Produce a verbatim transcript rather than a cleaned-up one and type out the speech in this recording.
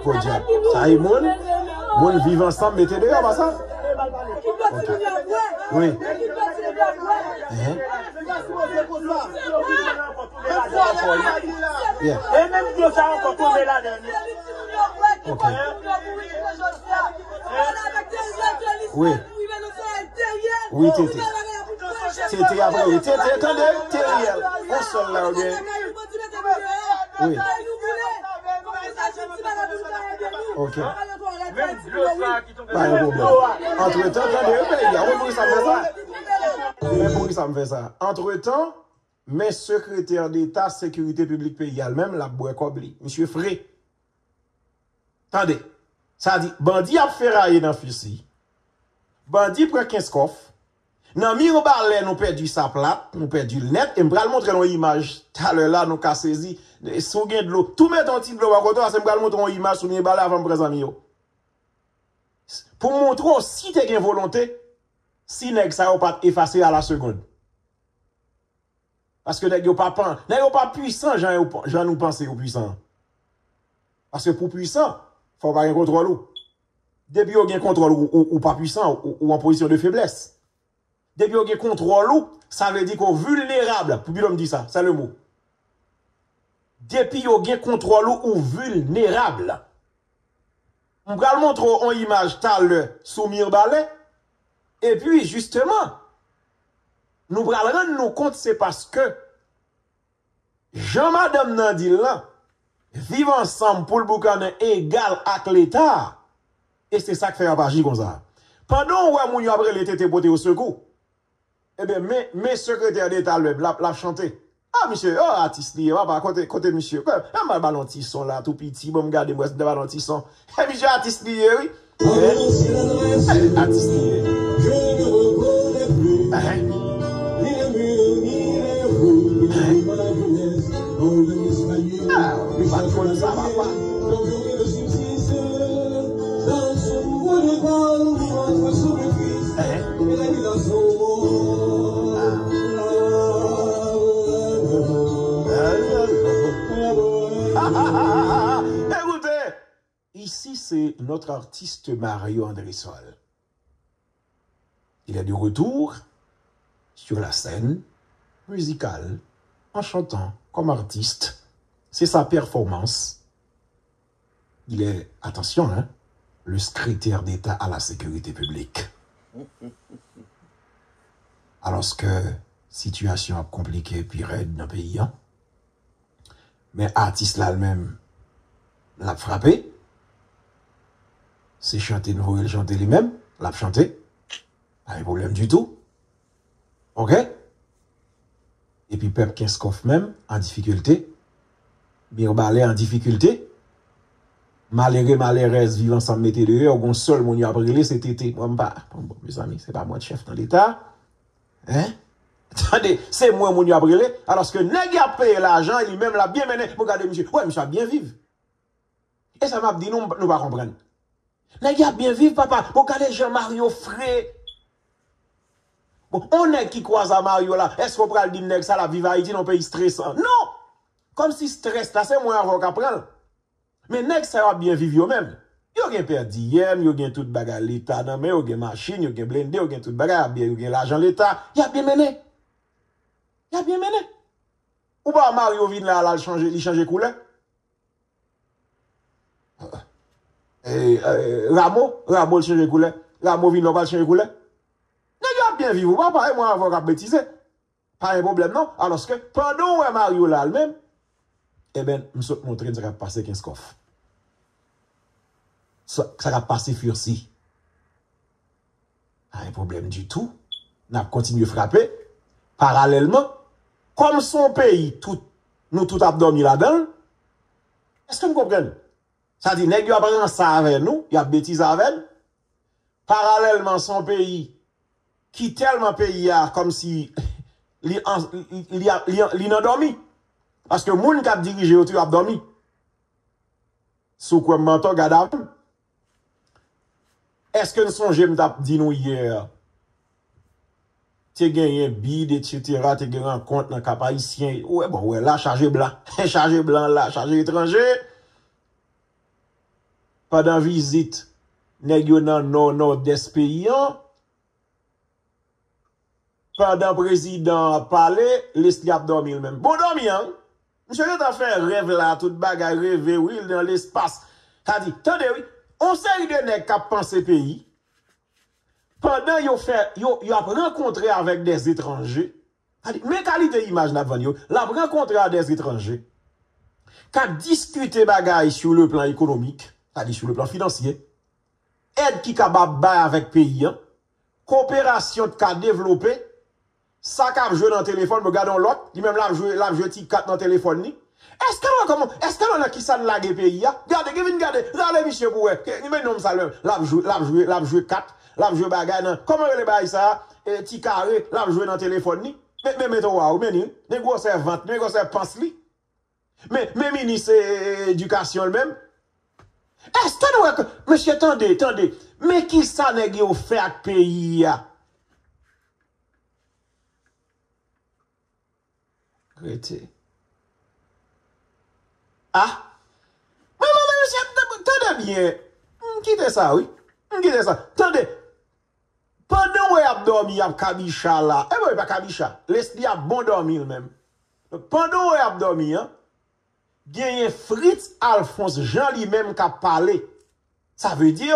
Podyab. Sa e moun, moun viv ansanm, mete deyò, pa sa? Wi. Ehe. Yeah. E menm dlo sa ankò tonbe ladan li. Ok. Wi. Wi, Tete. Tete apre, wi. Tete, tande, Teriel. Yon sèl la, oubyen? Wi. Ok. Pa gen pwoblèm. Antretan, tande, wi, peyi a. Wi, Moris ap fè sa. Wi, Moris ap fè sa. Antretan, men sekretè deta sekirite piblik peyi a, li menm, l ap bwè kòb li. Misye fre. Tande. Sa di, bandi ap feraye nan Fisi. Bandi pran Kenskòf. Nan Mibalè, nou pèdi sa plat, nou pèdi l nèt. E m pral montre nou yon imaj talè la, nou ka sezi. Si w gen dlo, tou mete yon ti dlo bò kote w, paske m pral montre yon imaj sou Mibalè avan m pran zanmi yo. Pou m montre w, si te gen volonte, si nèg sa yo pa t efase a la segond. Paske nèg yo pa pan, nèg yo pa pwisan jan yo, jan nou panse yo pwisan. Paske pou pwisan, fò w pa gen kontwòl ou. Depi yo gen kontwòl ou, ou, ou pa pwisan, ou, ou an pozisyon de feblès. Depi yo gen kontwòl ou, sa vle di ke w vilnerab. Pou pito m di sa, c'est le mot. Depi yo gen kontwòl ou, ou vilnerab. M pral montre w yon imaj talè sou Mibalè. Epi, jisteman, nou pral rann nou kont se paske jan madanm nan di l lan, viv ansanm pou l boukannen egal ak Leta, e se sa k fè y ap aji konsa. Pandan w wè moun yo ap rele Tete pote yo sekou, ebyen, men, men sekretè deta l menm, l ap, l ap chante. Ah, misye, oh, atis li ye, papa, kote, kote misye? Kè, kè m al ba l yon ti son la, tou piti, bon, m gade, m wè si m ta ba l yon ti son. E misye atis li ye, wi. Hein? Eh, atis li ye. Hein? Hein? Ah, ou pa t konn sa, papa. Hein? Écoutez, ici c'est notre artiste Mario Andrésol. Il est de retour sur la scène musicale en chantant comme artiste. C'est sa performance. Il est, attention, hein, le secrétaire d'État à la sécurité publique. Alòske sitiyasyon ap konplike pi rèd nan peyi a. Men atis la l menm, l ap frape. Se chante n voye l chante li menm, l ap chante. Pa gen pwoblèm ditou. Oke? Epi pèp Kenskòf menm an difikilte. Mibalè an difikilte. Malere, malerèz, viv ansanm mete deyò, gon sèl moun y ap rele, se Tete. Mwen m pa, bon, bon, mezanmi, se pa mwen k chèf nan Leta. Hein? Tande, se mwen moun y ap rele, alòske nèg y ap peye lajan, e li menm l ap byen mennen. Bon, gade misye, wè, misye ap byen viv. E sa m ap di nou, nou pa konprann. Nèg y ap byen viv, papa. Bon, gade jan Mario fre. Bon, on nèg ki kwaze a Mario la, èske w pral di m nèg sa l ap viv Ayiti nan yon peyi stresan? Non! Kòmsi strès la, se mwen avè w k ap pran l. Men nèg sa yo ap byen viv yo menm. Yo gen per diem, yo gen tout bagay Leta nan men, yo gen machin, yo gen blende, yo gen tout bagay, y ap byen, yo gen lajan Leta, y ap byen mennen. Y ap byen mennen. Ou pa wè Mario vin la, la, l chanje, li chanje koulè? E, e, Ramo, Ramo l chanje koulè. Ramo vin la, w pa l chanje koulè. Nèg yo ap byen viv, ou pa pare mwen avè w k ap betize. Pa gen pwoblèm non. Alòske, pandan w wè Mario la l menm, eben, m sot montre n sa k ap pase Kenskòf. Sa, sa k ap pase Fisi. Pa gen pwoblèm ditou. N ap kontinye frape. Paralèlman, kòm se yon peyi tout, nou tout ap dòmi ladan l, èske n konprann? Sa di, nèg yo ap ranse avè nou, y ap betize avè n. Paralèlman, se yon peyi ki tèlman peyi a kòmsi li an, li, li, li, li nan dòmi. Paske moun k ap dirije yo tou, y ap dòmi. Si w kwè m mantò, gade avè m. Èske n sonje m t ap di nou yè, te genyen bid, etsetera, te gen rankont nan Kap Ayisyen, ou wè, bon, ou wè la, chaje bla. Chaje blan la, chaje etranje. Pandan vizit nèg yo nan nò, nòdès peyi an, pandan prezidan an ap pale, Leslie ap dòmi l menm. Bon, dòmi an, wi. Misye gentan fè rèv la, tout bagay, reve, wi, l nan lespas. Sa di, tande, wi, on seri de nèg k ap panse peyi, pandan yo fè, yo, yo ap rankontre avèk des étrangers. Sa di, men kalite imaj n ap vann yo, l ap rankontre a des étrangers, k ap diskite bagay sur le plan économique, sa di sur le plan financier, èd ki kapab bay avèk peyi an, koperasyon t ka devlope, sa k ap jwe nan telefòn, bon, gade yon lòt, li menm l ap jwe, l ap jwe ti kat nan telefòn li. Èske nou wè kòman, èske nou wè nan kisa n lage peyi a? Gade, gen vin gade, rale misye pou wè. Ke, men nonm sa l menm, l ap jwe, l ap jwe, l ap jwe kat, l ap jwe bagay nan, kòman rele bagay sa a? E, ti kare, l ap jwe nan telefòn li. Men, men, men to wa, wi, men li, wi. Men gwosè vant, men gwosè pans li. Men, men minis, e, e, edikasyon l menm. Èske nou wè ke, mesye, tande, tande. Men kisa nèg yo fè ak peyi a? Rete. Ah! Mwen, mwen, mwen, mesye, tande byen. M kite sa, wi. M kite sa. Tande. Pandan w wè y ap dòmi, y ap kabicha la. E bon, e pa kabicha. Leslie ap bon dòmi l menm. Pandan w wè y ap dòmi an, genyen Fritz Alphonse Jean li menm k ap pale. Sa vle di,